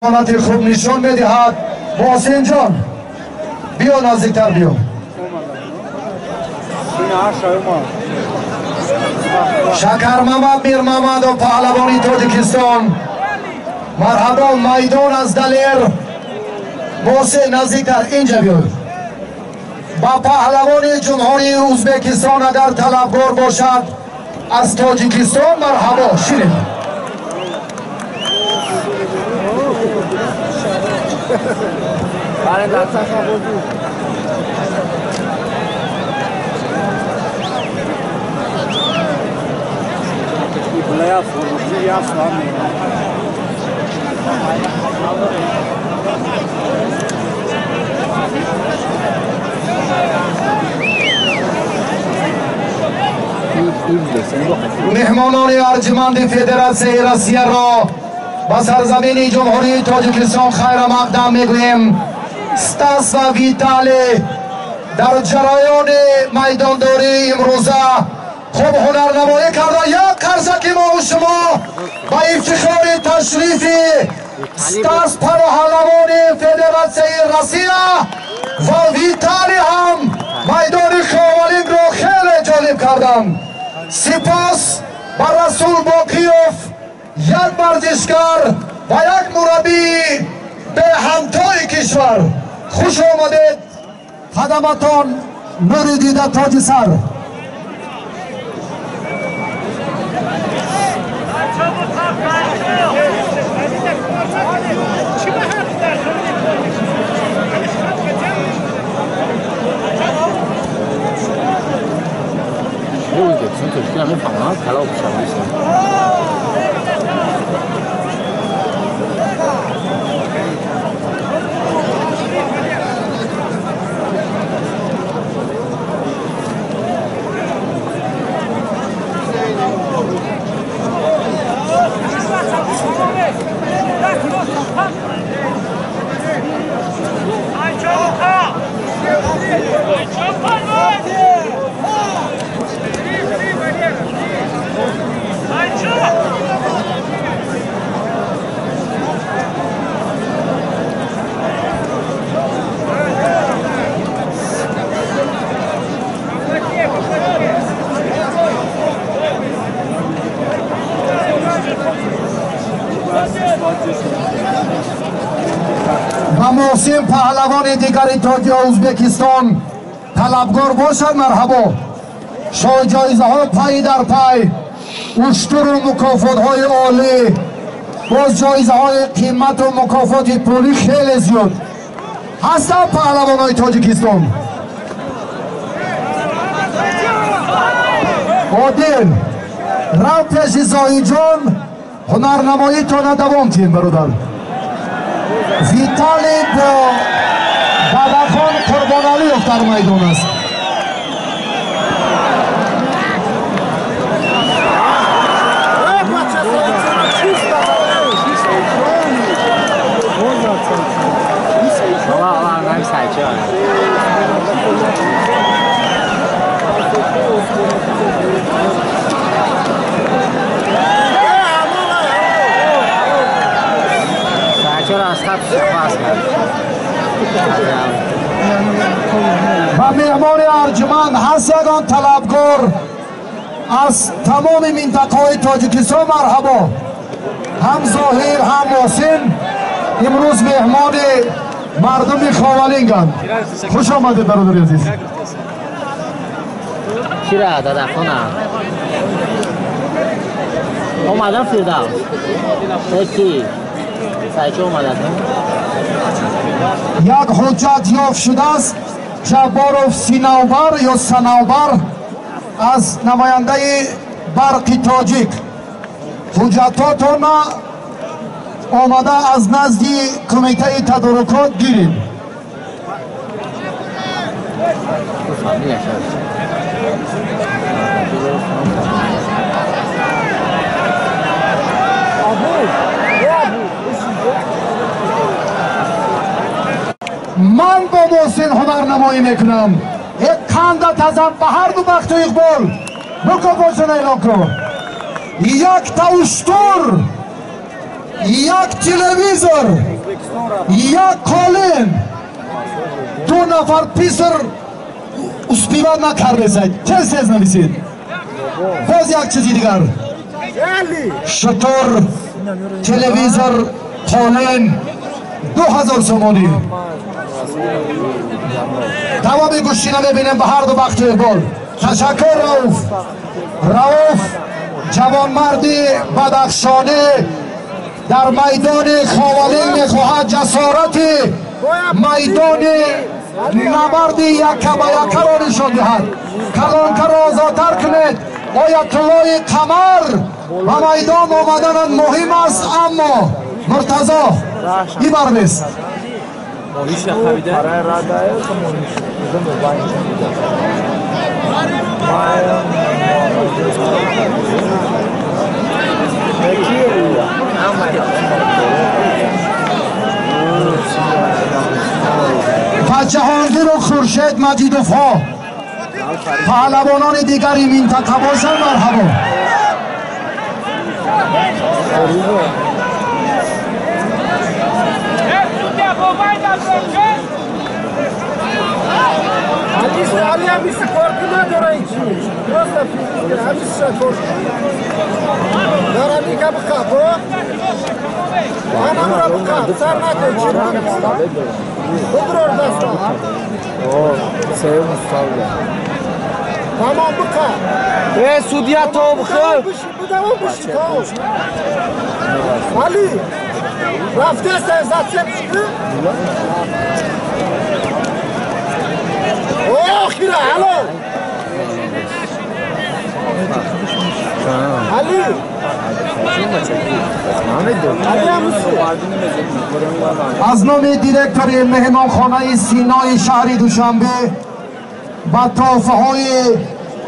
ҳолати хуб нишон медиҳад. Муҳсинҷон, биё наздиктар, биё. Шакармамад Мирмамадов, паҳлавони Тоҷикистон. Марҳабо, майдон аз Далер. Муҳсин, наздиктар, инҷа биё. Ба паҳлавони Ҷумҳурии Ӯзбекистон агар талабгор бошад, аз Тоҷикистон марҳабо. Ширин. Меҳмонони арҷманди Федератсияи Россияро ба сарзамини Ҷумҳурии Тоҷикистон хайрамақдам мегӯем. Стас ва Виталий дар ҷараёни майдондории имрӯза хуб ҳунарнамоӣ карда. Як қарсаки мову шумо ба ифтихори ташрифи Стас, паҳлавони Федератсияи Россия, ва Виталий ҳам майдони Ховалингро хеле ҷолиб карданд. Сипос ба Расул Боқиёв, як варзишгар ва як мураббии беҳамтои кишвар. Хуш омадед, қадаматон нури дида, тоҷи сар. Ва Муҳсин, паҳлавони дигари тоҷи Ӯзбекистон, талабгор бошад, марҳабо. Шоҳ ҷоизаҳо пай дар пай, уштуру мукофотҳои олӣ, боз ҷоизаҳои қимату мукофоти пулӣ хеле зиёд ҳастанд паҳлавонҳои Тоҷикистон. Одил, рав пеши Зоҳидҷон, ҳунарнамоитона давом тиҳем, бародар. Виталий бо Бадахон Қурбоналиев дар майдон аст. Ва меҳмони арҷуманд, ҳаст ягон талабгор аз тамоми минтақаҳои Тоҷикистон, марҳабо. Ҳам Зоҳир, ҳам Муҳсин имрӯз меҳмони мардуми Ховалинганд. Хуш омадед, бародари азиз. Кира дадахона омадан, Фирдавс ки сайчо омадад. Як ҳуҷҷат ёфт шудааст. Ҷабборов Синавбар ё Санавбар аз намояндаи Барқи Тоҷик, ҳуҷҷатотона омада аз назди кумитаи тадорукот гиред. Ман бо Муҳсин ҳунарнамоӣ мекунам. Як қанда тазан ба ҳарду бахту иқбол. Мукофотшон эълон кун. Якта уштур, як телевизор. Як қолин ду нафар писар успевать накардесад. Тез тез нависед. Боз як чизи дигар. Шутур, телевизор, қолин 2000 сомонӣ. Тамоми гӯштина мебинем ба ҳарду бахти иқбол. Ташаккур Рауф. Рауф ҷавонмарди бадахшонӣ дар майдони Ховалин мехоҳад ҷасорати майдони набарди яка ба якаро нишон диҳад. Калонкаро озодтар кунед. Оя тиллои қамар ба майдон омаданат муҳим аст, аммо Муртазо ибар нест. Ва Ҷаҳонгиру Хуршед Маҷидовҳо паҳлавонони дигари минтақа бошанд, марҳабо. Tamam bıka. Судья то бıka. Ali. Rafte zaten çıktı. Oh kira alo. Ali. Аз номи директори меҳмонхонаи Синои шаҳри Душанбе ба туҳфаҳои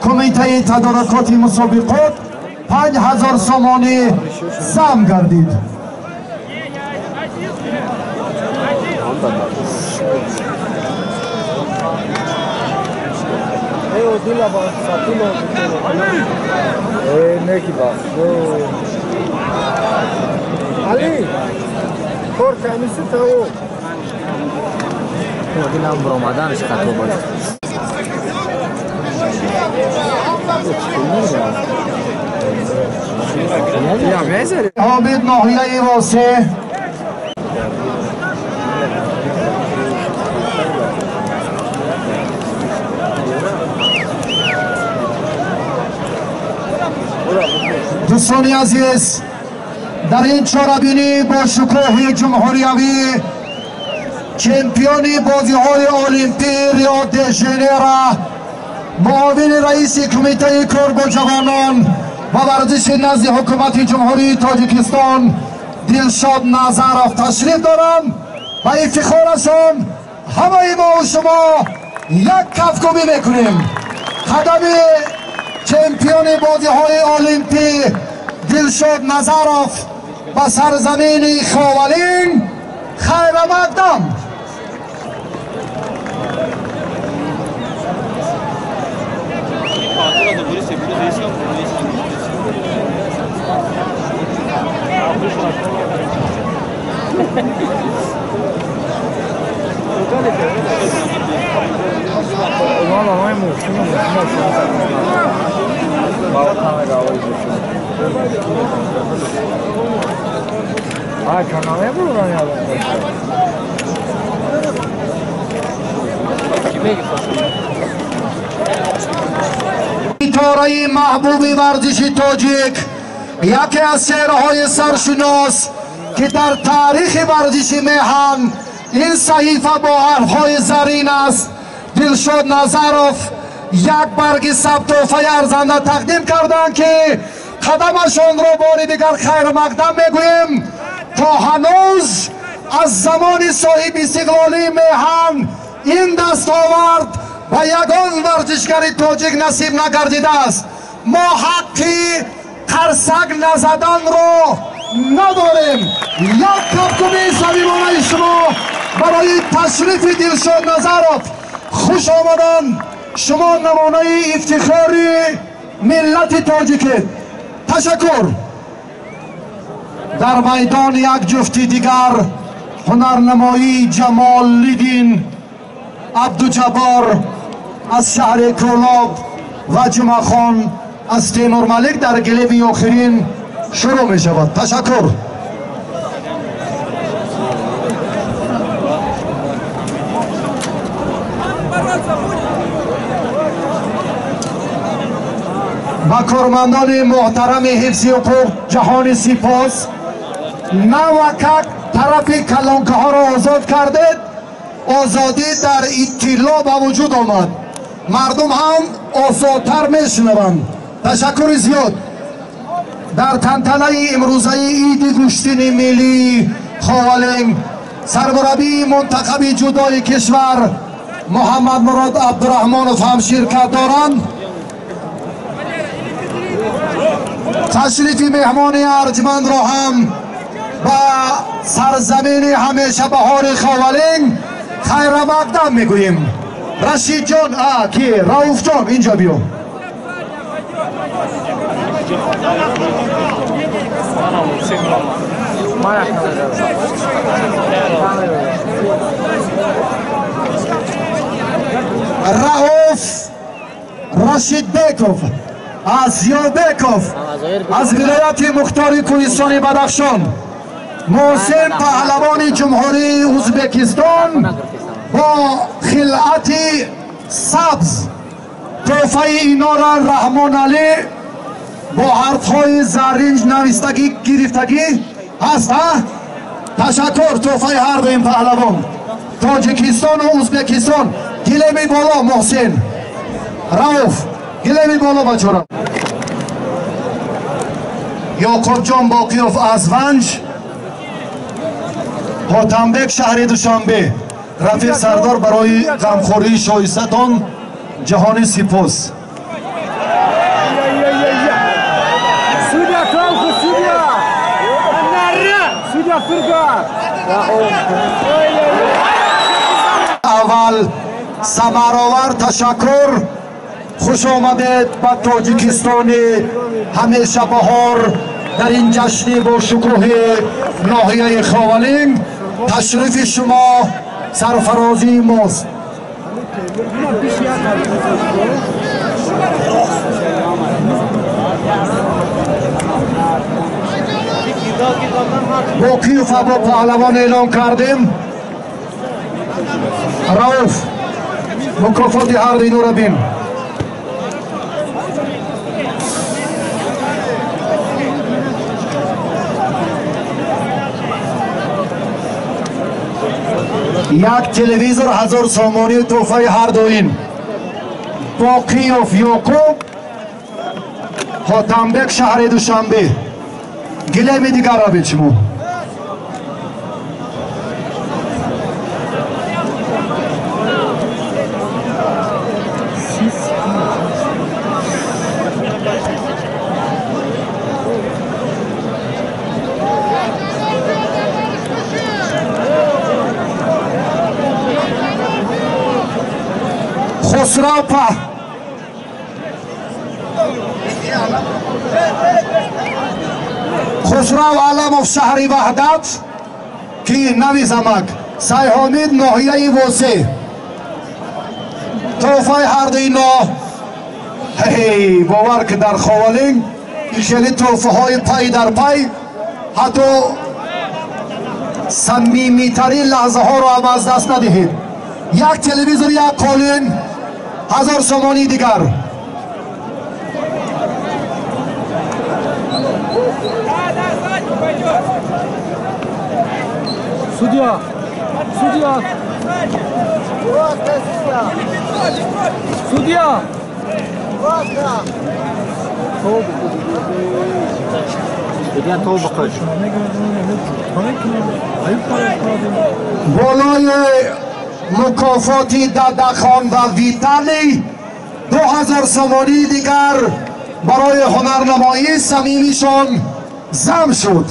кумитаи тадорукоти мусобиқот 5000 сомонӣ зам гардид. Ali, кор комисси тао. Дилам баромаданаш хато буд. Ҳомид ноҳияи Восеъ. Дӯстони азиз, дар ин чорабинӣ бо шукӯҳи ҷумҳуриявӣ чемпиони бозиҳои олимпӣ Рио де Жанейро муовини раиси кумитаи кор бо ҷавонон ва варзиши назди ҳукумати ҷумҳурии Тоҷикистон Дилшод Назаров ташриф доранд ва ифтихорашон ҳамаи мо шумо як кафкӯбӣ мекунем. Қадами чемпиони бозиҳои олимпӣ Дилшод Назаров ба сарзамини Ховалин хайрамақдам. Ситораи маҳбуби варзиши тоҷик, яке аз чеҳраҳои саршинос ки дар таърихи варзиши меҳан ин саҳифа бо ҳарфҳои зарин аст, Дилшод Назаров як барги сабтофаи арзанда тақдим карданд ки қадамашонро бори дигар хайрмақдам мегӯем. То ҳанӯз аз замони соҳиби истиқлолии меҳан ин дастовард ба ягон варзишгари тоҷик насиб нагардидааст. Мо ҳаққи қарсак назаданро надорем. Як кафкӯбии самимонаи шумо барои ташрифи Дилшод Назаров. Хуш омадан, шумо намунаи ифтихори миллати тоҷикед. Ташаккур. Дар майдон як ҷуфти дигар ҳунарнамоии Ҷамолиддин Абдуҷаббор аз шаҳри Кӯлоб ва Ҷумъахон аз Темурмалик дар гилеми охирин шурӯъ мешавад. Ташаккур. Ба кормандони муҳтарами ҳифзи ҳуқуқ ҷаҳони сипос. Навакак тарафи калонкаҳоро озод кардед, озодӣ дар иттилоъ ба вуҷуд омад, мардум ҳам осодтар мешунаванд. Ташаккури зиёд. Дар тантанаи имрӯзаи иди гӯштини миллии Ховалинг сармураббии мунтахаби ҷудои кишвар Муҳаммадмурод Абдураҳмонов ҳам ширкат доранд. Ташрифи меҳмони арҷмандро ҳам ба сарзамини ҳамешабаҳори Ховалинг хайрамақдам мегӯем. Рашидҷон, ки Рауфҷон, инҷо биё. Рауф Рашидбеков аз Зиёбеков аз вилояти мухтори кӯҳистони Бадахшон, Муҳсин паҳлавони Ҷумҳурии Ӯзбекистон бо хилъати сабз тӯҳфаи инора Раҳмоналӣ бо ҳарфҳои заррин навистагӣ гирифтагӣ ҳаст. Ташаккур. Тӯҳфаи ҳар дуим паҳлавон Тоҷикистону Ӯзбекистон. Гилеми боло Муҳсин, Рауф, гилеми боло бачора. Ёқубҷон Боқиёв аз Ванҷ, Ҳотамбек шаҳри Душанбе. Рафиқ Сардор барои ғамхории шоистатон ҷаҳони сипос. Аввал самаровар ташаккур. Хуш омадед ба Тоҷикистони ҳамешабаҳор дар ин ҷашни бошукӯҳи ноҳияи Ховалинг. Ташрифи шумо сарфарозии мост. Боқиёва бо паҳлавон эълон кардем. Рауф, мукофоти ҳар дуи инора бин. Як телевизор 1000 сомонӣ тӯҳфаи ҳар дуин. Боқиёв Ёқуб, Ҳотамбек шаҳри Душанбе. Гилеми дигарро бин шумо. Хусрав Аламов шаҳри Ваҳдат, ки нави замак, Сайҳомид ноҳияи Восе. Тӯҳфаи ҳар дуи но. Бовар ки дар Ховалинг ин хеле тӯҳфаҳои пай дар пай ҳатто самимитарин лаҳзаҳоро ҳам аз даст надиҳед. Як телевизор, як қолин, 1000 сомонии дигар. Судья! Судья! Судья! Судья тавба қил. Болои мукофоти Дадахон ва Виталий 2000 сомонии дигар барои ҳунарнамоии самимишон зам шуд.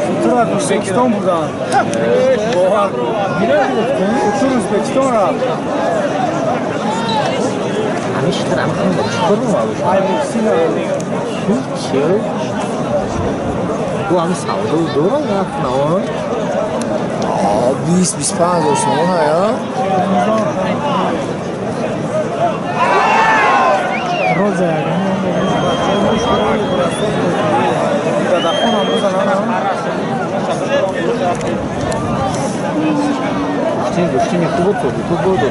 Шутур Ӯзбекистон бурдан. Бовар кун. Шутур Ӯзбекистон рафт. Ҳамин шутур ҳам чикор омад? Ай Муҳсин. Чӣ? Ӯ ҳамин савдо дорад рафт на? 20-25 ҳазор сомон ая. Роза ягон. Дадахон ҳам гӯштини хубо тоҷико бодо.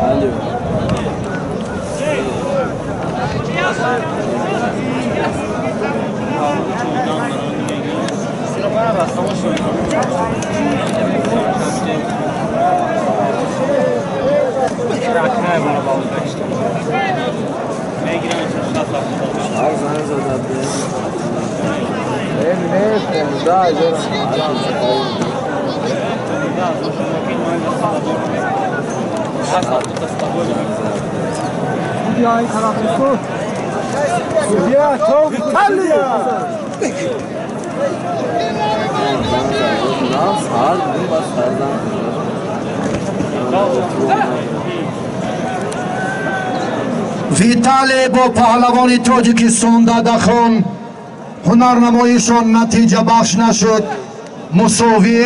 Алло. Не, 15 ҳазор. Судья ин тараф суд. Судья, то Виталия! Виталий бо паҳлавони Тоҷикистон Дадахон ҳунарнамоишон натиҷабахш нашуд, мусовӣ.